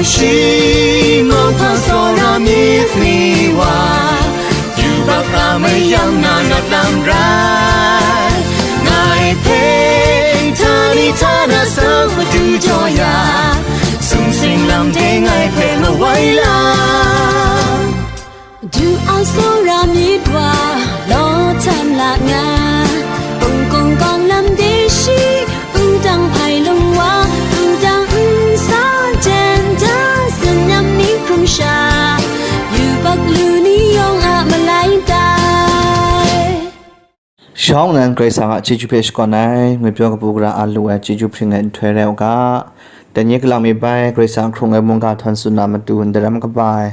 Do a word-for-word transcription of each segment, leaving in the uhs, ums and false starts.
Shi mung hpa tsawra myit mi wa, yubak a mayam na nat lam rai. Ngai hpe htani htana sang madu jaw ya, sumsing lam de ngai hpe mawai la. Du a tsawra myit wa, law htan la nga, pungkung kawng lam de shi, wudang hpai lung wa, wudang nsa jen da, tsun nyam ni hkrum sha, yubak lu ni yawng a malai tai. Shawng nan Karai Kasang a chyeju hpe shakawn ai, ngwi pyaw kabu gara a lu ai chyeju hpring ai nhtoi rai u ga. Dai ni galang mi bai, Karai Kasang hkrung ai mungga htawn tsun na matu ndaram kaba ai,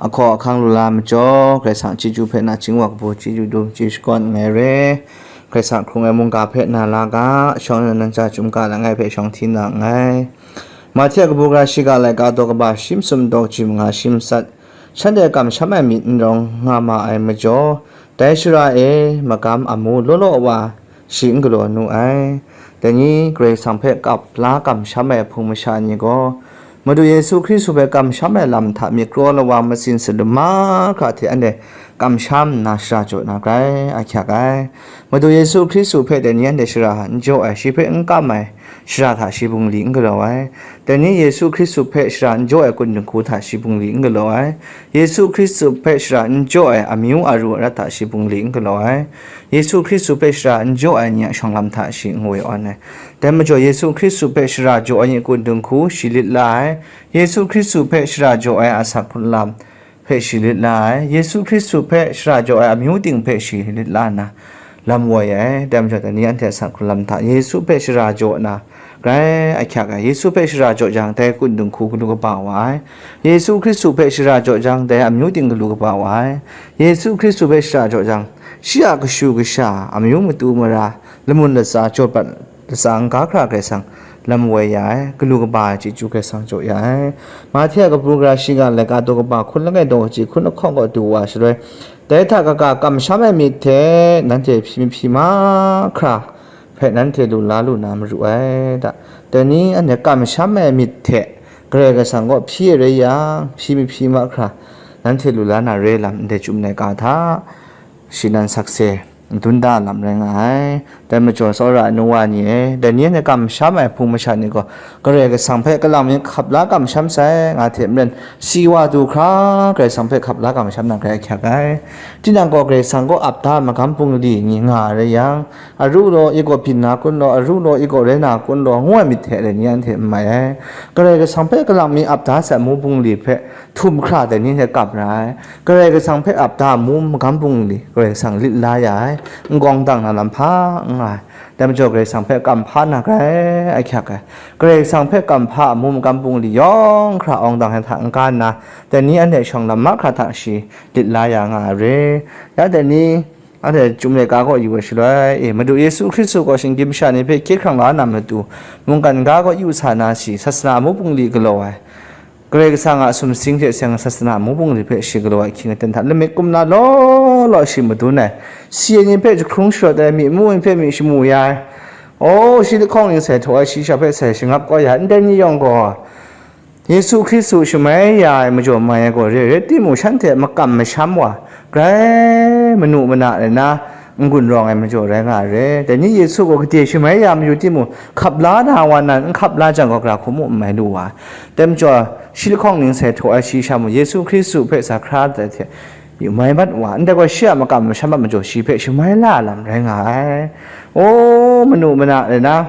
ahkaw ahkang lu la ai majaw, Karai Kasang chyeju hpe nachying wa kabu chyeju dum chyeju shakawn nngai re. Karai Kasang hkrung ai mungga hpe na la ga, shawng nan nan cha chyum ga langai hpe shawng hti na nngai. Mahte a kabu gara shiga laika daw kaba shi masum daw kaji manga shi masat, shanhte kamsham ai myit n rawng nga ma ai majaw, dai shara e magam amu law law wa shi n galaw nu ai. Dai ni Karai Kasang hpe kap la kamsham ai hpung masha ni gaw, Madu Yesu Hkristu hpe kamsham ai lam hta myit kraw lawang matsin salum mahkra hte anhte kamsham nna shara jaw na grai ahkyak ai. Madu Yesu Hkristu hpe dai ni anhte shara n jaw ai, shi hpe n kam ai, shara hta shi bungli n galaw ai. Dai ni Yesu Hkristu hpe shara n jaw ai kun dinghku hta shi bungli n galaw ai. Yesu Hkristu hpe shara n jaw ai amyu aru arat hta shi bungli n galaw ai. Yesu Hkristu hpe shara n jaw ai ni a shawng lam hta shi n woi awn ai. Dai majaw, Yesu Hkristu hpe shara jaw ai ni a kun dinghku shi lit la ai. Yesu Hkristu hpe shara jaw ai asak hkrung lam hpe shi lit la ai. Yesu Hkristu hpe shara jaw ai amyu ting hpe shi lit la nna lam woi ai. Dai majaw, dai ni anhte asak hkrung lam hta Yesu hpe shara jaw na grai ahkyak ai. Yesu hpe shara jaw jang, dai kun dinghku galu kaba wa ai. Yesu Hkristu hpe shara jaw jang, dai amyu ting galu kaba wa ai. Yesu Hkristu hpe shara jaw jang, shi a kashu kasha, amyu matu mara, lamun latsa, jaw bat latsa n-ga hkra Karai Kasang lam woi ya ai, galu kaba ai chyeju Karai Kasang jaw ya ai. Mahte a kabu gara shiga laika daw kaba hkun langai daw kaji hkun lahkawng kaw du wa shaloi, dai hta kaga kamsham ai myit hte nanhte hpyi mahpyi mahkra hpe nanhte lu la lu na maru ai da. Dai ni anhte kamsham ai myit hte Karai Kasang kaw hpyi ai rai yang, hpyi mahpyi mahkra nanhte lu la na re lam ndai chyum laika hta shi nan sakse n dun da lam rai nga ai. Dai majaw, tsawra ai nu wa ni e, dai ni anhte kamsham ai hpung masha ni gaw, Karai Kasang hpe kalang mi hkap la kamsham sai, nga hte maren, si wa du hkra, Karai Kasang hpe hkap la kamsham na grai ahkyak ai. Tinang gaw Karai Kasang kaw ap da ai magam bungli ni nga ai rai yang, aru law, i gaw byin na kun law, aru law, i gaw rai na kun law, ngu ai myit hte dai ni anhte n mai ai. Karai Kasang hpe kalang mi ap da sai amu bungli hpe htum hkra dai ni hte kap ra ai. Karai Kasang hpe ap da amu magam bungli Karai Kasang lit la ya ai, n-gawng dang na lam hpa n nga ai. Dai majaw, Karai Kasang hpe kam hpa na grai ahkyak ai. Karai Kasang hpe kam hpa amu magam bungli yawng hkra awng dang hta n-ga nna, dai ni anhte shawng lam mahkra hta shi lit la ya nga ai re. Ya dai ni anhte chyum laika kaw yu ai shaloi, e, Madu Yesu Hkristu gaw shinggyim masha ni hpe hkye hkrang la na matu, mungkan ga kaw yu sa na shi, sasana amu bungli galaw ai, Karai Kasang a sumsing hte seng sasana amu bungli hpe shi galaw ai hkying aten hta lamik kumla law law shi madun ai, si ai ni hpe jahkrung sharawt ai, myi mu ai hpe myi shamu ya ai, o, shi lahkawng ning sai htaw ai, shi sha hpe sai shangap kau ya ai, ndai ni yawng gaw, Yesu Hkristu shamai ya ai majaw mai ai gaw re, rai timung, shanhte makam masham wa, grai manu mana rai na, n-gun rawng ai majaw rai nga ai re. Dai ni Yesu gaw gade shamai ya mayu timung, hkap la na wa nan n hkap la jang gaw, gara hku mu n mai lu wa. Dai majaw, shi lahkawng ning sai htaw ai shi sha mung, Yesu Hkristu hpe sa hkra dat hte, yu mai mat wa, ndai gaw shi a makam masham a majaw shi hpe shamai la lam rai nga ai. O, manu mana rai na,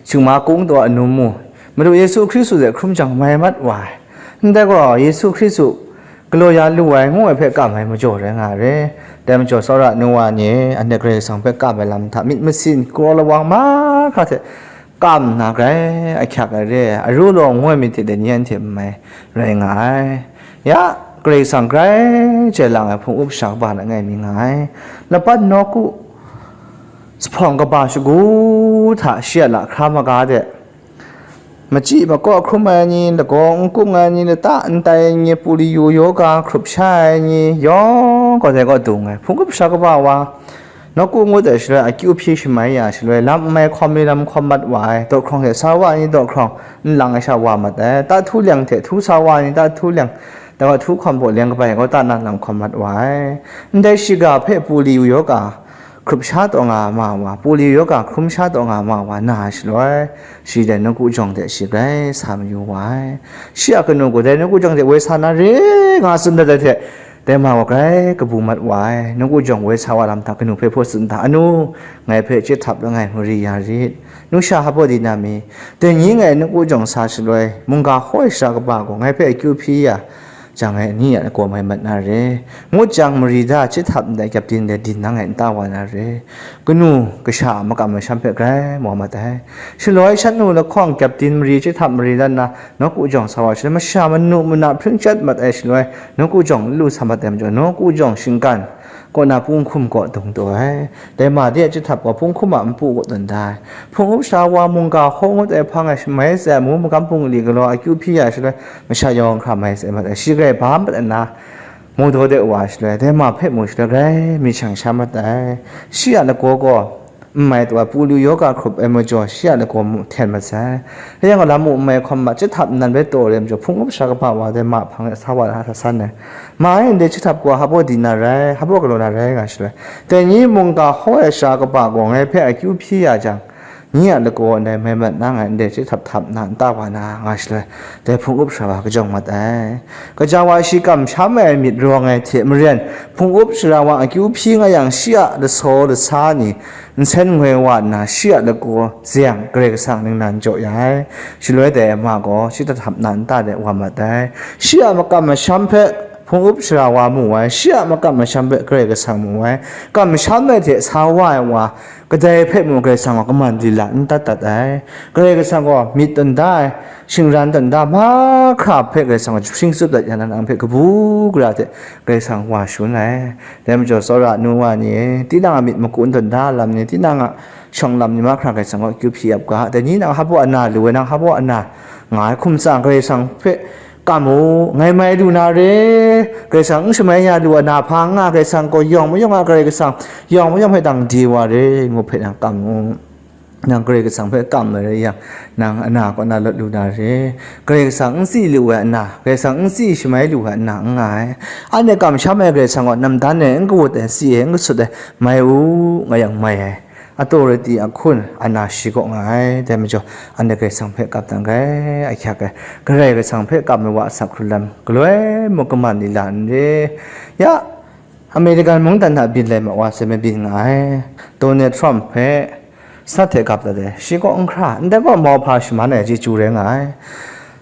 Singma kung taw anum mu, Madu Yesu Hkristu hte hkrum jang mai mat wa ai. Ndai gaw Yesu Hkristu galaw ya lu ai ngu ai hpe kam ai majaw rai nga ai re. Dai majaw, tsawra nu wa ni e, anhte Karai Kasang hpe kam ai lam hta myit masin, kraw lawang mahkra hte kam nna grai ahkyak ai re. Aru law ngu ai myit hte dai ni anhte n mai rai nga ai. Ya, Karai Kasang grai chye lang ai hpung up sha kaba langai mi nga ai. Laban nawku, Zuphpawng kaba shagu hta shi a lahkra maga de, machyi makaw hkrum ai ni, lagaw n kung ai ni, lata n tai ai ni, puli yu yoga hkrup sha ai ni, yawng gaw dai gaw dung ai. Hpung up sha kaba wa, Nawku ngut ai shaloi akyu hpyi shamai ya shaloi, lam n mai hkawm mi lam hkawm mat wa ai, dawhkrawng hte sa wa ni dawhkrawng n lang ai sha wa mat ai, tahtu leng hte htu sa wa ni tahtu leng, dai wa htu hkawm hpaw leng kabai gaw ta na lam hkawm mat wa ai. Ndai shiga hpe puli yoga hkrup sha taw nga ma wa, puli yoga hkrum sha taw nga ma wa na ai shaloi, shi dai nawku jawng hte shi grai sa mayu wa ai. Shi a kanu gaw dai nawku jawng hte woi sa na re nga tsun dat ai hte, dai ma gaw grai kabu mat wa ai, nawku jawng woi sa wa lam hta kanu hpe hpaw tsun da, "Anu, ngai hpe chyeht htap langai mari ya rit, nu sha hpa di na mi? Dai ni ngai nawku jawng sa shaloi, mungga hkaw ai sara kaba gaw ngai hpe akyu hpyi ya jang, ngai ni a lagaw mai mat na re, ngut jang, mari da chyeht htap ndai kyepdin de din nang e n ta wa na re, kanu kasha a makam masham hpe grai maw mat ai, shaloi shan nu lahkawng kyepdin mari chyeht htap mari dan na, nawku jawng sa wa shaloi, masha manu mana hpring chyat mat ai shaloi, nawku jawng lu sa mat ai majaw, nawku jawng shinggan kaw na punghkum kaw dung taw ai. Dai ma de a chyeht htap gaw punghkum a npu kaw tawn da ai. Hpung up sara wa mungga hkaw ngut ai hpang e shamai tsai, amu magam bungli galaw akyu hpyi ya shaloi, masha yawng hkra mai tsai mat ai, shi grai ba mat ai na, mu daw de wa shaloi, dai ma hpe mu shaloi, grai mi shang sha mat ai. Shi a lagaw gaw, n mai taw ai pulu yoga hkrup ai majaw, shi a lagaw mu hten mat sai. Rai yang gaw, lam mu n mai hkawm ma, chyeht htap nnan bai taw re ai majaw, hpung up sara kaba wa dai ma hpang e sa wa hta san ai. Ma e ndai chyeht htap gaw hpa di na rai, hpa galaw na rai nga shaloi, dai ni mungga hkaw ai sara kaba gaw ngai hpe akyu hpyi ya jang, ni a lagaw ndai mai mat na, ngai ndai chyeht htap htap na n ta wa na nga shaloi, dai hpung up sara wa kajawng mat ai. Kaja wa shi kamsham ai myit rawng ai hte maren, hpung up sara wa akyu hpyi nga yang, shi a lasaw lasa ni nsen ngoi wa nna, shi a lagaw zeng Karai Kasang ningnan jaw ya ai. Shaloi dai ma gaw shi hta htap na n ta de wa mat ai. Shi a makam masham hpe hpung up sara wa mu ai, shi a makam masham hpe Karai Kasang mu ai. Kamsham ai hte sa wa ai wa, kadai hpe mung Karai Kasang gaw kaman lila n dat dat ai. Karai Kasang gaw myit tawn da ai, shingran tawn da mahkra hpe Karai Kasang gaw jahpring tsup dat yang, nang hpe kabu gara hte Karai Kasang wa shangun ai. Dai majaw, tsawra nu wa ni e, tinang a myit maku n tawn da lam ni, tinang a shawng lam ni mahkra Karai Kasang gaw akyu hpyi ap ga. Dai ni nang hpa baw ana lu ai, nang hpa baw ana nga ai hkum tsang Karai Kasang hpe kam u, ngai mai lu na re, Karai Kasang n shamai ya lu ai na hpa nga, Karai Kasang gaw yawng mayawng a Karai Kasang, yawng mayawng hpe dang di wa re, ngu hpe nang kam u. Nang Karai Kasang hpe kam ai rai yang, nang ana kaw na lawt lu na re, Karai Kasang n tsi lu ai ana, Karai Kasang n tsi shamai lu ai ana n nga ai. Anhte kamsham ai Karai Kasang gaw namdan e n kawut ai, si e n kasut ai, mai u, nga yang mai ai. Authority ahkun ana shi kaw nga ai, dai majaw, anhte Karai Kasang hpe kap dang ai, ahkyak ai, Karai Kasang hpe kap ai wa asak hkrun lam, galoi mung kaman lila n re. Ya, American mungdan hta byin lai ma wa sai mabyin nga ai, Donald Trump hpe sat hte kap dat ai, shi kaw n hkra, ndai gaw mauhpa shaman ai chyeju rai nga ai.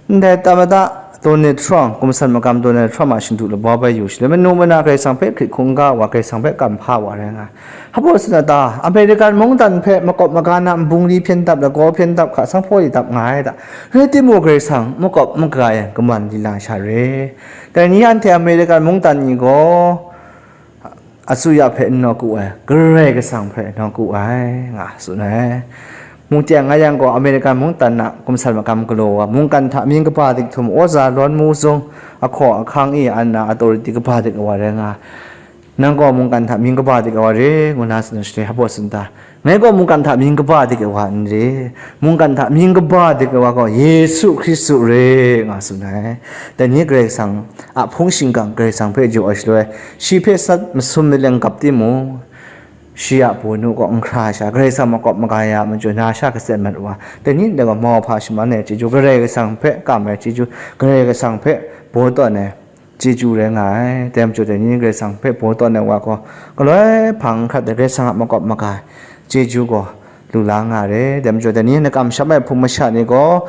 Ndai tamada Donald Trump, kumsan makam Donald Trump a shindu labau bai yu shaloi, manu mana Karai Kasang hpe hkrit hkungga wa, Karai Kasang hpe kam hpa wa rai nga ai. Hpa baw tsun a ta, American mungdan hpe makawp maga na nbungli hpyen dap, lagaw hpyen dap, hka sanghpaw li dap nga ai ta? Rai timung, Karai Kasang makawp maga e kaman lila sha re. Dai ni anhte American mungdan ni gaw, asuya hpe n nawku ai, Karai Kasang hpe nawku ai, nga tsun ai. Mungteng nga yang gaw, American mungdan a kumsan makam galaw wa, mungkan hta mying kaba dik htum, Oza Lawn Mu Zung, ahkaw ahkang e an na authority kaba dik ai wa rai nga, nang gaw mungkan hta mying kaba dik ai wa re, ngu na tsun ai shaloi, hpa baw tsun ta? Ngai gaw mungkan hta mying kaba dik ai wa n re, mungkan hta mying kaba dik ai wa gaw Yesu Hkristu re, nga tsun ai. Dai ni Karai Kasang a hpung shingkang Karai Kasang hpe jaw ai shaloi, shi hpe sat masum maleng gap timung, shi a baw nu kaw n hkra sha, Karai Kasang makawp maga ya ai majaw na sha katsen mat wa, dai ni ndai gaw mauhpa shaman ai chyeju, Karai Kasang hpe kam ai chyeju, Karai Kasang hpe baw tawn ai chyeju rai nga ai. Dai majaw, dai ni Karai Kasang hpe baw tawn ai wa gaw, galoi hpang n hkrat ai, Karai Kasang a makawp maga ai chyeju gaw lu la nga ai. Dai majaw, dai ni na kamsham ai hpung masha ni gaw,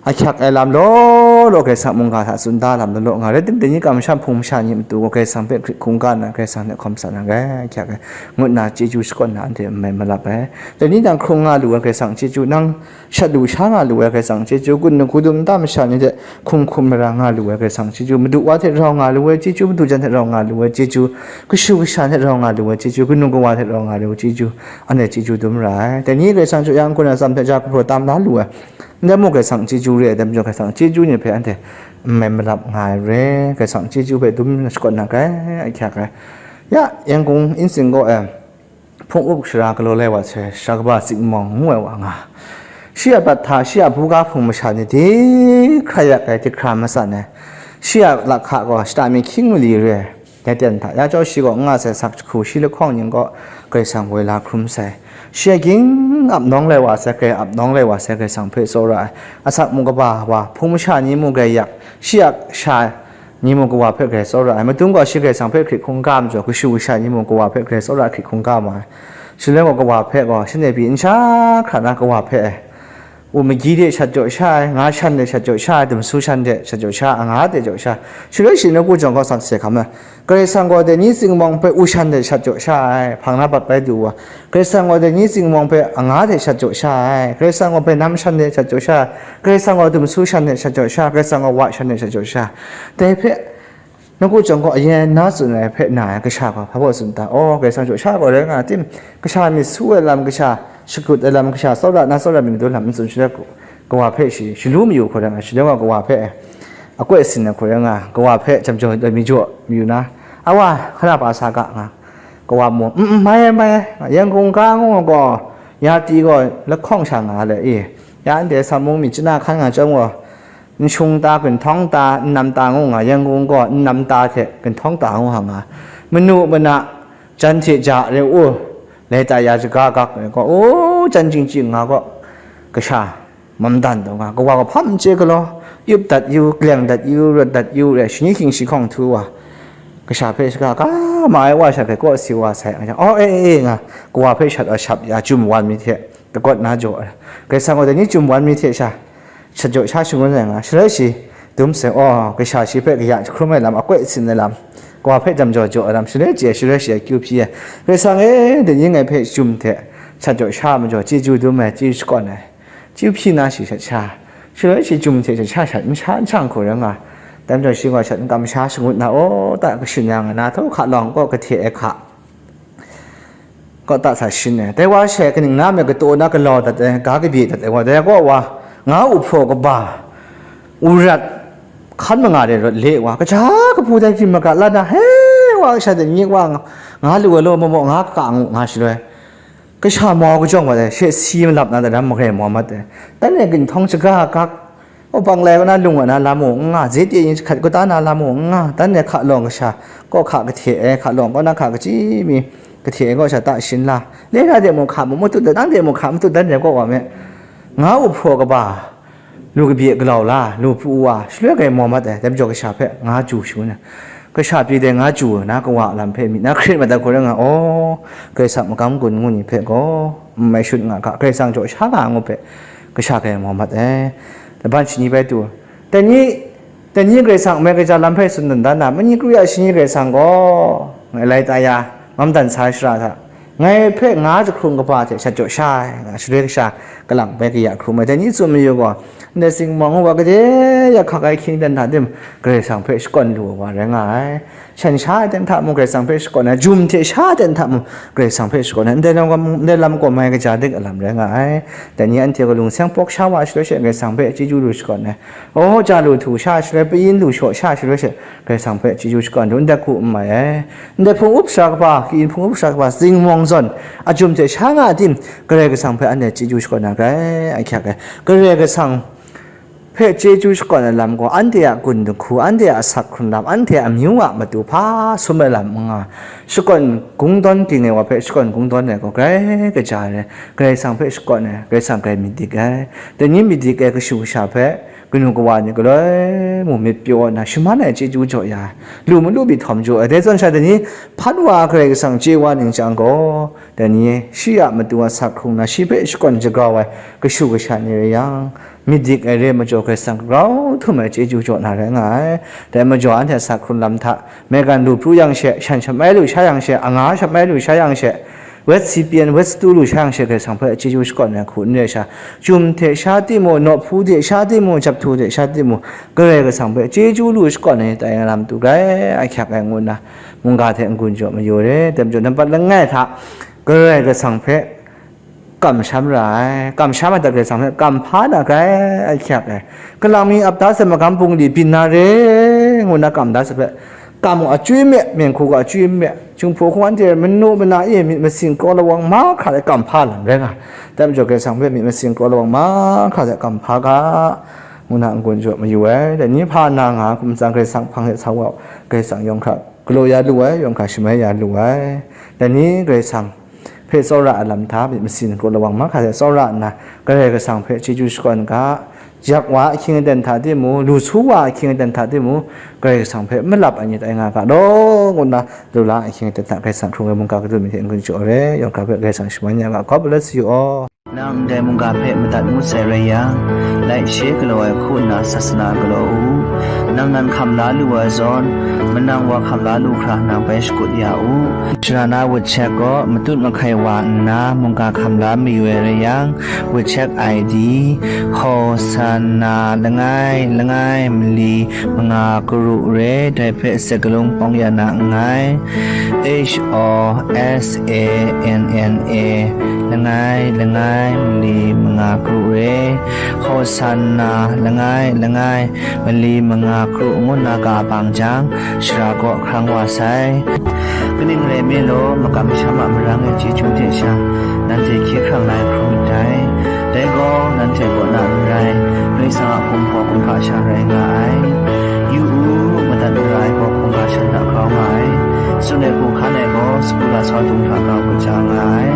ahkyak ai lam law law Karai Kasang mungga hta tsun da lam law law nga ai. Rai tim, dai ni kamsham hpung masha ni matu gaw, Karai Kasang hpe hkrit hkungga nna, Karai Kasang hte hkawm sa na rai, ahkyak ai, ngut nna chyeju shakawn na anhte n mai malap ai. Dai ni nang hkrung nga lu ai Karai Kasang chyeju, nang shat lu sha nga lu ai Karai Kasang chyeju, gun hkudum nta masha ni hte hkum hkum mara nga lu ai Karai Kasang chyeju, madu wa hte rau nga lu ai chyeju, madu jan hte rau nga lu ai chyeju, kashu kasha hte rau nga lu ai chyeju, kanu kawa hte rau nga lu ai chyeju, anhte chyeju dum ra ai. Dai ni Karai Kasang jaw ya n-gun ai atsam hte ja hkru tam la lu ai, ndai mung Karai Kasang chyeju re ai, dai majaw Karai Kasang chyeju ni hpe anhte n mai malap nga ai re, Karai Kasang chyeju hpe dum shakawn na rai, ahkyak ai. Ya, Yangon Insin kaw e, Hpung up shara galaw lai wa sai, shara kaba Tsing Mawng ngu ai wa nga. Shi a prat hta, shi a buga hpung masha ni di hkra yak ai, di hkra matsat ai. Shi a lahka gaw shata mi hkying mali re ai. Dai ten hta, ya chyawm shi gaw n nga sai, sak jahku shi lahkawng ning gaw Karai Kasang woi la hkrum sai. Shi a ging ap nawng lai wa sai, Karai ap nawng lai wa sai, Karai Kasang hpe tsawra ai. Asak mu kaba wa, hpung masha ni mu Karai yak, shi a sha ni mung kawa hpe grai tsawra ai. Madung gaw shi Karai Kasang hpe hkrit hkungga majaw, kashu kasha ni mung kawa hpe grai tsawra hkrit hkungga ma ai. Shaloi gaw kawa hpe gaw, shanhte pyi nsha hkra na kawa hpe ai. U magyi de shat jaw sha ai, nga shan de shat jaw sha ai, dumsu shan de shat jaw sha, anga de jaw sha. Shaloi shi nawku jawng gaw sakse hkam ai. Karai Kasang gaw dai ni Tsing Mawng hpe u shan de shat jaw sha ai, hpang na bat bai du wa. Karai Kasang gaw dai ni Tsing Mawng hpe anga de shat jaw sha ai. Karai Kasang gaw hpe nam shan de shat jaw sha ai. Karai Kasang gaw dumsu shan de shat jaw sha ai. Karai Kasang gaw wa shan de shat jaw sha ai. Dai hpe, nawku jawng gaw ayen na tsun ai hpe na ai kasha gaw hpa baw tsun ta? Aw, Karai Kasang jaw sha gaw rai nga tim, kasha myit su ai lam, kasha shakut ai lam, kasha tsawra na tsawra myit madu lam n tsun shaloi, kawa hpe shi shalu mayu hkau rai nga, shaloi gaw kawa hpe akoi sin ai hkau rai nga, kawa hpe jam jaw ai mi jaw mayu na, a wa, hkana pa sa ga nga, kawa mu, n, n, mai ai, mai ai, Yangon ga ngu gaw, ya ti gaw lahkawng sha nga le i, ya ndai sa mung mi chana hkan nga chyawm gaw, n shung ta, ginhtawng ta, n nam ta ngu nga, Yangon gaw n nam ta hte ginhtawng ta ngu hang nga, manu mana, jan hte ja re u, lai ta ya jaga gak re gaw, u, jan jing jing nga gaw, kasha, mam dan taw nga, kawa gaw hpam n chye galaw, yup dat yu, kaleng dat yu, rawt dat yu, re, shani hkying shi hkawng htu wa, kasha hpe shaga ga ma ai wa sha hpe kaw si wa sai, nga, aw, e, e, e, nga, kawa hpe shat wa shap ya, jum wan mi hte, Dagawt na jaw ai. Karai Kasang gaw dai ni jum wan mi hte sha, shat jaw sha shangun ai nga, shaloi shi dum sai, aw, kasha shi hpe kaya jahkrum ai lam, akoi sin ai lam, kawa hpe jam jaw jaw ai lam, shaloi chye, shaloi shi akyu hpyi ai. Karai Kasang e, dai ni ngai hpe jum hte shat jaw sha majaw chyeju dum ai, chyeju shakawn ai, chyu hpyi na shi shat sha, shaloi shi jum hte shat sha shat n sha n shang hku rai nga, dai majaw shi gaw shat n kamsha shangut na, aw, ta kashin yang ai na, htaw hka lawng kaw kahte ai hka, kaw ta sa shin ai. Dai wa she kaning na me kataw na galaw dat ai, ga kabye dat ai wa, dai gaw wa, nga u hpraw kaba, u rat, hkan manga de rawt le wa, kaja kahpu dai hpyi maga la na, he wa, kasha de nyik wa, nga lu ai law, maw maw, nga kaka ngu nga shaloi, kasha mau kajawng wa dai, she si malap na daram magrai mau mat ai. Dan e ginhtawng shaga gak, Upang lai kaw na lung wa na lam mung n nga, zete yin jahkrat kau da na lam mung n nga, dan e hka lawng kasha, kaw hka kahte ai, hka lawng kaw na hka kachyi mi, kahte ai kaw sha ta shin la, le na de mung hka mung matut, dang de mung hka matut, dan de kaw wa me, nga u hpraw kaba, lu kabye galau la, lu pru wa, shaloi gai mau mat ai, dai majaw kasha hpe nga chyu shangun ai. Kasha pyi dai nga chyu na kawa a lam hpe myit na hkrit mat ai hku rai nga, aw, Karai Kasang magam gun ngu ni hpe gaw, n mai shut nga ga, Karai Kasang jaw sha nga ngu hpe, kasha hpe mau mat ai. Laban shani bai tu, dai ni, dai ni Karai Kasang mai kaja lam hpe tsun dan dan na, mani kru ya shani Karai Kasang gaw, ngai lai ta ya, mam dan sa ai shara hta, ngai hpe nga jahkrung kaba hte shat jaw sha ai, nga shaloi kasha kalang bai kaya hkrum ai. Dai ni tsun mayu gaw, ndai Tsing Mawng ngu wa gade ya hkak ai hkying dan hta tim, Karai Kasang hpe shakawn lu ai wa rai nga ai. Shan sha ai ten hta mung Karai Kasang hpe shakawn ai, jum hte sha ai ten hta mung Karai Kasang hpe shakawn ai, ndai lam, ndai lam gaw mai kaja dik a lam rai nga ai. Dai ni anhte gaw lungseng pawk sha wa shaloi she Karai Kasang hpe chyeju lu shakawn ai. Aw, ja lu htu sha shaloi, payin lu shaw sha shaloi she, Karai Kasang hpe chyeju shakawn lu, ndai hku n mai ai. Ndai hpung up sara kaba, kayin hpung up sara kaba, Tsing Mawng zawn, a jum hte sha nga ai tim, Karai Kasang hpe anhte chyeju shakawn na grai, ahkyak ai. Karai Kasang hpe chyeju shakawn ai lam gaw, anhte a gun dinghku, anhte a asak hkrung lam, anhte a amyu a matu hpa sum ai lam n nga, shakawn kungdawn ging ai wa hpe shakawn kungdawn ai gaw, grai kaja ai, Karai Kasang hpe shakawn ai, Karai Kasang grai myit dik ai. Dai ni myit dik ai kashu kasha hpe, kanu kawa ni galoi mung myit pyaw nna shaman ai chyeju jaw ya ai, lu malu myit htawm jaw ai. Dai zawn sha dai ni hpan wa Karai Kasang chye wa ning chyang gaw, dai ni shi a matu a asak hkrung na shi hpe shakawn shagrau ai kashu kasha ni rai yang, myit dik ai re ai majaw Karai Kasang grau htum ai chyeju jaw na rai nga ai. Dai majaw anhte asak hkrung lam hta, maigan lu pru yang she, shan shat mai lu sha yang she, anga shat mai lu sha yang she, wet si pyen, wet satu lu sha yang she, Karai Kasang hpe chyeju shakawn ai hku n re sha, jum hte sha timung, nawhpu hte sha timung, jap htu hte sha timung, Karai Kasang hpe chyeju lu shakawn ai tai nga lam tu grai ahkyak ai ngu nna, mungga hte n-gun jaw mayu re. Dai majaw nampat langai hta Karai Kasang hpe kamsham ra ai, kamsham ai hta Karai Kasang hpe kam hpa na grai ahkyak ai. Kalang mi ap da sai, magam bungli byin na re ngu nna kam da sai hpe, kam gaw achywi me, myen hku gaw achywi me, Jinghpaw hku anhte manu mana e myit masin kraw lawang mahkra de kam hpa lam rai nga, dai majaw Karai Kasang hpe myit masin kraw lawang mahkra de kam hpa ga, ngu na n-gun jaw mayu ai. Dai ni hpa na nga hkum tsang Karai Kasang hpang de sa wa, Karai Kasang yawng hkra galaw ya lu ai, yawng hkra shamai ya lu ai. Dai ni Karai Kasang hpe tsawra ai lam hta myit masin kraw lawang mahkra de tsawra nna, Karai Kasang hpe chyeju shakawn ga, yak wa ahkying aten hta timung, lu su wa ahkying aten hta timung, Karai Kasang hpe malap ai ni tai nga ga law, ngu nna, lu la ahkying aten hta Karai Kasang hkrung ai mungga kadu mi hte n-gun jaw ai, yawng hkra hpe Karai Kasang shaman ya ga, God bless you all. Nang ndai mungga hpe madat ngut sai rai yang, laishe galaw ai hku nna sasana galaw u. Nang nan hkam la lu ai zawn, manang wa hkam la lu hkra nang bai shakut ya u. Shara na WeChat gaw matut mahkai wa nna mungga hkam la mayu ai rai yang, WeChat I D, Hosanna langai langai mali manga karu re, dai hpe sakalung pawng ya na nngai. H O S A N N A, langai langai mali manga karu re, Hosanna langai langai mali manga karu ngu nna ga bang jang, shara kaw hkrang wa sai. Kaning rai nme law, makam masham a marang e chyeju hte sha, nanhte hkye hkrang la ai hkrum ndai. Dai gaw, nanhte kaw na n rai, Karai Kasang a hpung hpaw hkungga sha rai nga ai. Yu u, madat mara ai gaw hkungga sha hta grau nga ai. Tsun ai hku hkan ai gaw, sagu lasau dung hta grau kaja nga ai.